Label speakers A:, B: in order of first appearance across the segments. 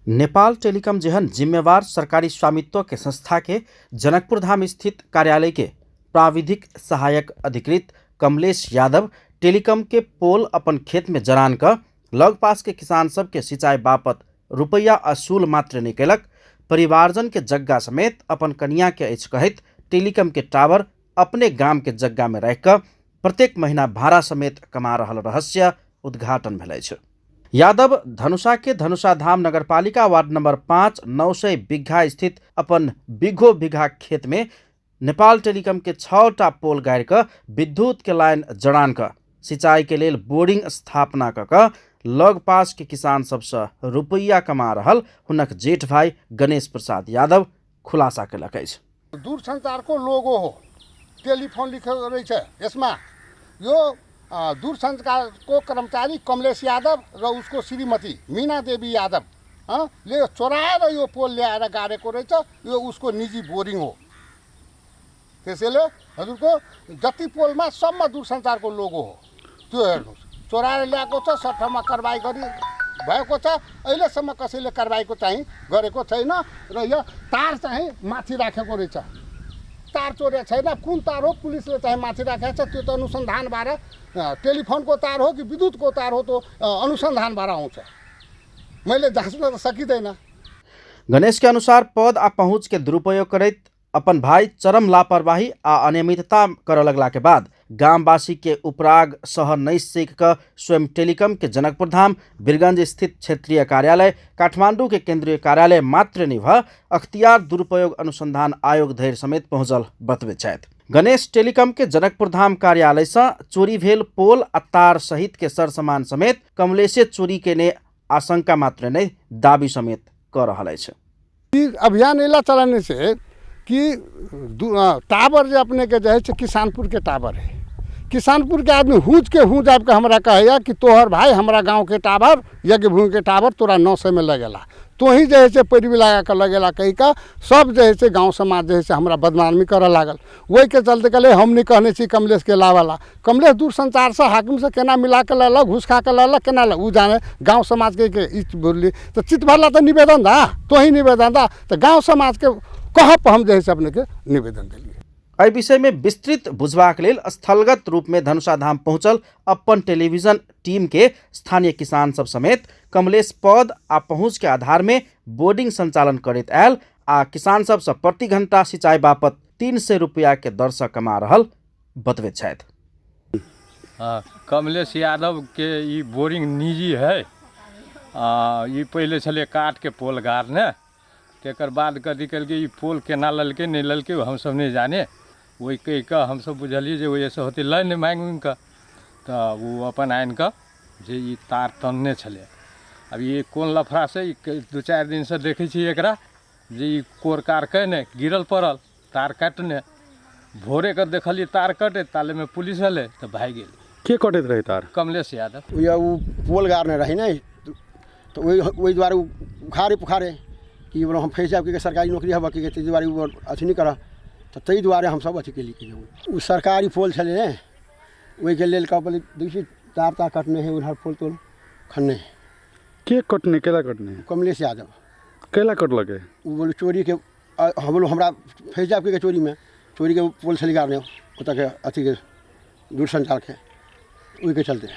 A: Nepal telecom जेहन जिम्मेवार सरकारी स्वामित्व के संस्था के जनकपुर धाम स्थित कार्यालय के प्राविधिक सहायक अधिकृत कमलेश यादव टेलिकम के पोल अपन खेत में जरान क लगपास के किसान सब के सिंचाई बापत रुपैया असूल मात्र नहि केलक, परिवारजन के जग्गा समेत अपन कनिया के अछि कहैत टेलिकम के टावर अपने गाम के जग्गा में राखि कऽ प्रत्येक महीना भाड़ा समेत कमा रहल रहस्य उद्घाटन भेल अछि। यादव धनुषा के धनुषा धाम नगरपालिका वार्ड नंबर 5 900 बिघा स्थित अपन बिघो बिघा खेत में नेपाल टेलिकम के 6टा पोल गाड़ि कऽ विद्युत के लाइन जड़ान कऽ सिंचाई के लेल बोरिंग स्थापना कऽ कऽ लग पास के किसान सबसँ रुपैया कमा रहल हुनक जेठ भाई गणेश प्रसाद यादव खुलासा केलक अछि।
B: दूरसञ्चारको लोगो हो, टेलिफोन लेखेको रहेछ यसमा। यो दूरसञ्चारको कर्मचारी कमलेश यादव र उसको श्रीमती मीना देवी यादव ले चोराएर यो पोल ल्याएर गाडेको रहेछ। यो उसको निजी बोरिङ हो। त्यसैले हजुरको जति पोलमा सम्म दूरसञ्चारको लोगो हो त्यो हेर्नुहोस्। चोराएर ल्याएको छ, सब ठाउँमा कारबाही गरी भएको छ, अहिलेसम्म कसैले कारबाहीको चाहिँ गरेको छैन। र यो तार चाहिँ माथि राखेको रहेछ, तार चोरेको छैन, कुन तार हो पुलिसले चाहिँ माथि राखेको छ, त्यो त अनुसन्धान भएर टेलिफोनको तार हो कि विद्युतको तार हो त्यो अनुसन्धान भएर आउँछ, मैले जाँच्न त सकिँदैन।
A: गणेश के अनुसार पद आ पहुँच के दुरुपयोग करैत अपन भाई चरम लापरवाही आ अनियमितता करऽ लगला के बाद गामवासी के उपराग सह नहि सीख कऽ स्वयं टेलिकम के जनकपुर धाम वीरगंज स्थित क्षेत्रीय कार्यालय काठमांडू के केंद्रीय कार्यालय मात्र नहि भऽ अख्तियार दुरुपयोग अनुसंधान आयोग धरि समेत पहुँचल बतबैत छथि। गणेश टेलिकम के जनकपुर धाम कार्यालय सँ चोरी भेल पोल आ तार सहित के सर सामान समेत कमलेशे चोरी केने आशंका मात्र नहि दावी समेत कऽ रहल अछि।
B: ई अभियान एला चलाने से कि टावर जे अपने के जे है से किसानपुर के टावर है। किसानपुर के आदमी हूँच के हूँच आबि के हमरा कहैया कि तोहर भाई हमरा गाँव के टावर यज्ञ भूमि के टावर तोरा 900 में लगेला, तोही जे है से पैरवी लगा के लगेला कही का सब जे है से गाँव समाज जे है से हमरा बदनामी करऽ लागल। ओहिके चलते कहलियै हम नहि कहने छी कमलेश के लाबऽ ला, कमलेश दूरसञ्चारसँ हाकिमसँ केना मिला कऽ लेलक, घूस खा कऽ लेलक, केना लेलक ओ जाने। गाँव समाजके के ई बोलली तऽ चित्त भरला तऽ निवेदन दा, तोही निवेदन दा, तऽ गाँव समाजके कहब हम जे है से अपनेके निवेदन देलियै।
A: एहि विषय में विस्तृत बुझबाक लेल स्थलगत रूप में धनुषा धाम पहुंचल अपन टेलीविजन टीम के स्थानीय किसान सब समेत कमलेश पद आ पहुंच के आधार में बोर्डिंग संचालन करैत आयल आ किसान सब सँ प्रति घंटा सिंचाई बापत 300 रुपया के दर सँ कमा रहल बतबैत छथि।
C: हाँ, कमलेश यादव के ई बोरिंग निजी है। ई पहिले छलै काठ के पोल गाड़ने, तकर बाद कथी केलकै ई पोल केना लेलकै नहि लेलकै हमसब नहि जाने। ओहि कहि कऽ हमसब बुझलियै जे ओहिसँ होतै लाइन माँगि उँगि कऽ, तऽ ओ अपन आनि कऽ जे ई तार तनने छलै। आब ई कोन लफड़ासँ ई 2-4 दिनसँ देखै छी एकरा जे ई कोर कार कयने गिरल पड़ल तार काटने। भोरे के देखलियै तार कटैत, तालेमे पुलिस एलै तऽ भागि गेलै।
D: के कटैत रहै तार?
C: कमलेश यादव।
E: ओ पोल गाड़ने रहै ने, तऽ ओहि दुआरे ओ उखाड़े पुखाड़े कि हम फँसि जायब कि सरकारी नौकरी हबऽ कि ताहि दुआरे ओ अथी नहि करऽ, तऽ ताहि दुआरे हमसब अथी केली कि ओ सरकारी पोल छलै ने, ओहिके लेल कहलियै देखियौ तार तार कटने है उधर पोल तोल खन्ने है।
D: के कटने, केला कटने?
E: कमलेश यादव।
D: केला कटलकै?
E: ओ बोलू चोरीके, हम बोलू हमरा फँसि जायब कि चोरीमे, चोरीके पोल छलै गाड़ने ओतऽके अथीके दूरसञ्चारके, ओहिके चलते।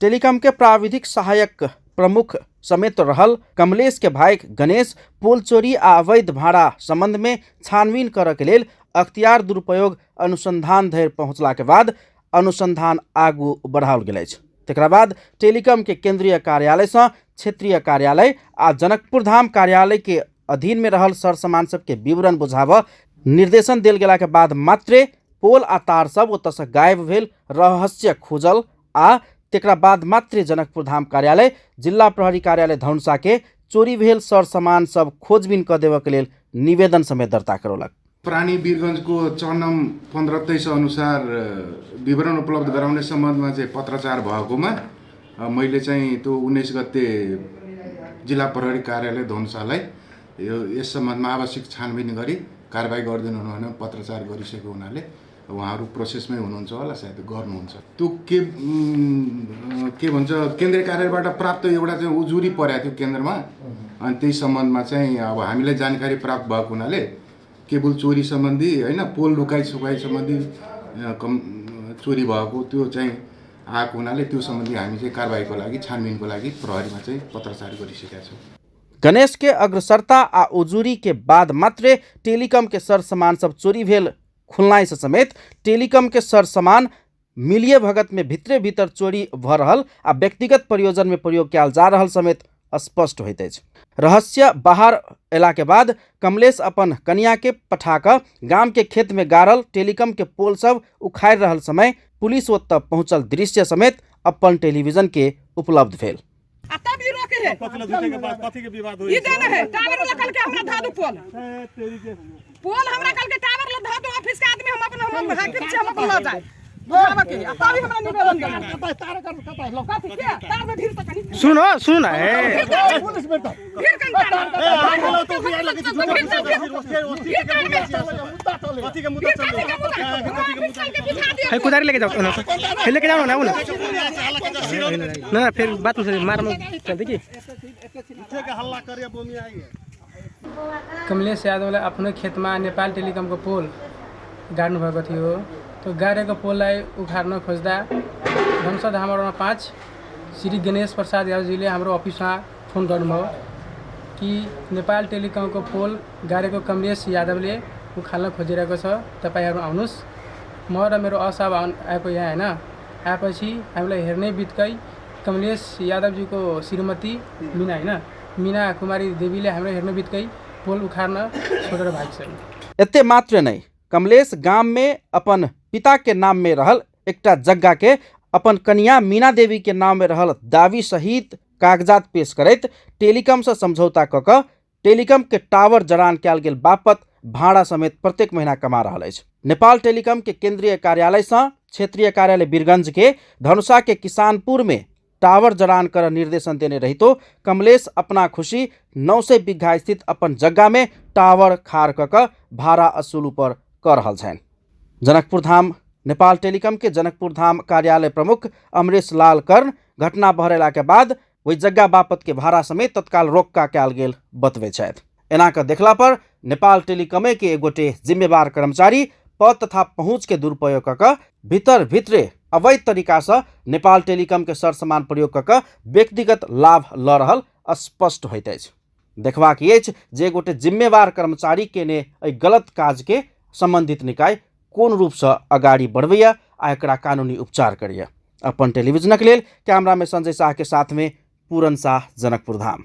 A: टेलीकॉम के प्राविधिक सहायक प्रमुख समेत रहल कमलेश के भाई गणेश पोल चोरी आ अवैध भाड़ा संबंध में छानबीन करऽ के लेल अख्तियार दुरुपयोग अनुसंधान धरि पहुंचला के बाद अनुसंधान आगू बढ़ाओल गेल अछि। तकरा बाद टेलीकॉम के केंद्रीय कार्यालय सँ क्षेत्रीय कार्यालय आ जनकपुर धाम कार्यालय के अधीन में रहल सर सामान सबके विवरण बुझाबऽ निर्देशन देल गेला के बाद मात्रे पोल आ तार सब ओतऽ सँ गायब भेल रहस्य खोजल आ तकरा बाद मात्रे जनकपुर धाम कार्यालय जिल्ला प्रहरी कार्यालय धनुषा के चोरी भेल सर सामान सब खोजबीन कऽ देबऽ के लेल निवेदन समेत दर्ता करौलक।
F: प्राणी वीरगञ्जको 6 नम 15-23 अनुसार विवरण उपलब्ध गराउने सम्बन्धमा चाहिँ पत्राचार भएकोमा मैले चाहिँ त्यो 19 गते जिल्ला प्रहरी कार्यालय धनुषालाई यो यस सम्बन्धमा आवश्यक छानबिन गरी कारबाही गरिदिनु हुने पत्राचार गरिसकेको हुनाले उहाँहरू प्रोसेसमै हुनुहुन्छ होला, सायद गर्नुहुन्छ। त्यो के भन्छ केन्द्रीय कार्यालयबाट प्राप्त एउटा चाहिँ उजुरी परेको थियो केन्द्रमा, अनि त्यही सम्बन्धमा चाहिँ अब हामीलाई जानकारी प्राप्त भएको हुनाले केबुल चोरी सम्बन्धी होइन, पोल लुकाइ सुकाइ सम्बन्धी चोरी भएको त्यो चाहिँ आएको हुनाले त्यो सम्बन्धी हामी चाहिँ कारबाहीको लागि छानबिनको लागि प्रहरीमा चाहिँ पत्रचार गरिसकेका छौँ।
A: गणेश के अग्रसरता आ उजूरी के बाद मात्रे टेलीकॉम के सर सामान सब चोरी भेल खुलनाइ से समेत टेलीकॉम के सर सामान मिलिए भगत में भितरे भीतर चोरी भ रहल आ व्यक्तिगत प्रयोजन में प्रयोग कयल जा रहल समेत स्पष्ट होइत अछि। रहस्य बाहर अयला के बाद कमलेश अपन कनिया के पठा कऽ गाम के खेत में गाड़ल टेलीकॉम के पोल सब उखाड़ि रहल समय पुलिस ओतऽ पहुंचल दृश्य समेत अपन टेलीविजन के उपलब्ध भेल।
G: आ तब ई रोके है।
H: कथी लए झूठे के बात, कथी के विवाद होई?
G: ई देने है टावर लकल के हमरा धा दू पोल। पोल हमरा कल के टावर ल धा दू, ऑफिस के आदमी हम अपन हम हाकिम छी, हम अपन ल जाए बुझाबऽ के। आ तब ही हमरा निवेदन देना।
B: तार कर कता लो।
G: कथी के तार में भीड़ त कनी
I: सुनो सुनो ना ए
B: पुलिस बेटा
G: भीड़ कनी तार में। भीड़ चल के भीड़ तार में।
B: मुद्दा चले।
H: कथी के मुद्दा
G: भीड़ कथी के मुद्दा? हमरा ऑफिस चल के बिठा दिया।
I: है कुदारी लेके जाओ ना, फिर लेके जाओ ना वो ना ना फिर बात में मार में चल देखी।
H: हल्ला करे बोमी आई है।
J: कमलेश यादवलाई आफ्नो खेतमा नेपाल टेलिकमको पोल गाड्नुभएको थियो। त्यो गाडेको पोललाई उखाड्न खोज्दा धनुषा धामरमा 5 श्री गणेश प्रसाद यादवजीले हाम्रो अफिसमा फोन गर्नुभयो कि नेपाल टेलिकमको पोल गाडेको कमलेश यादवले उखाल्न खोजिरहेको छ, तपाईँहरू आउनुहोस्। म र मेरो असाब आएको यहाँ होइन, आएपछि हामीलाई हेर्ने बित्तिकै कमलेश यादवजीको श्रीमती मिना होइन, मिना कुमारी देवीले हामीलाई हेर्ने बित्तिकै पोल उखाड्न छोडेर भागिसक्यो।
A: एते मात्र नहि, कमलेश गाम में अपन पिता के नाम में रहल एकटा जग्गा के अपन कनिया मीना देवी के नाम में रहल दावी सहित कागजात पेश करैत टेलीकॉम से समझौता कऽ कऽ टेलीकॉम के टावर जड़ान कयल गेल बापत भाड़ा समेत प्रत्येक महीना कमा रहल अछि। नेपाल टेलीकॉम के केंद्रीय कार्यालय सँ क्षेत्रीय कार्यालय वीरगंज के धनुषा के किसानपुर में टावर जड़ान कर निर्देशन देने रहितो कमलेश अपना खुशी 900 बीघा स्थित अपन जग्गा में टावर खाड़ कऽ कऽ भाड़ा असूल पर कऽ रहल छनि। जनकपुर धाम नेपाल टेलीकॉम के जनकपुर धाम कार्यालय प्रमुख अमरेश लाल कर्ण घटना बहरेला के बाद ओहि जग्गा बापत के भाड़ा समेत तत्काल रोक्का कयल गेल बतबै छथि। एना कऽ देखला पर नेपाल टेलीकॉमे के एगोटे जिम्मेवार कर्मचारी पद तथा पहुँच के दुरुपयोग कऽ कऽ भीतर भितरे अवैध तरीकासँ नेपाल टेलीकॉम के सर सामान प्रयोग कऽ कऽ व्यक्तिगत लाभ लऽ रहल स्पष्ट होइत अछि। देखबाक अछि जे गोटे जिम्मेवार कर्मचारी केने एहि गलत काज के संबंधित निकाय कोन रूपसँ अगाडि बढ़बैया आ एकरा कानूनी उपचार करैया। अपन टेलीविजनक लेल कैमरा में संजय शाह के साथ में पूरन शाह, जनकपुर धाम।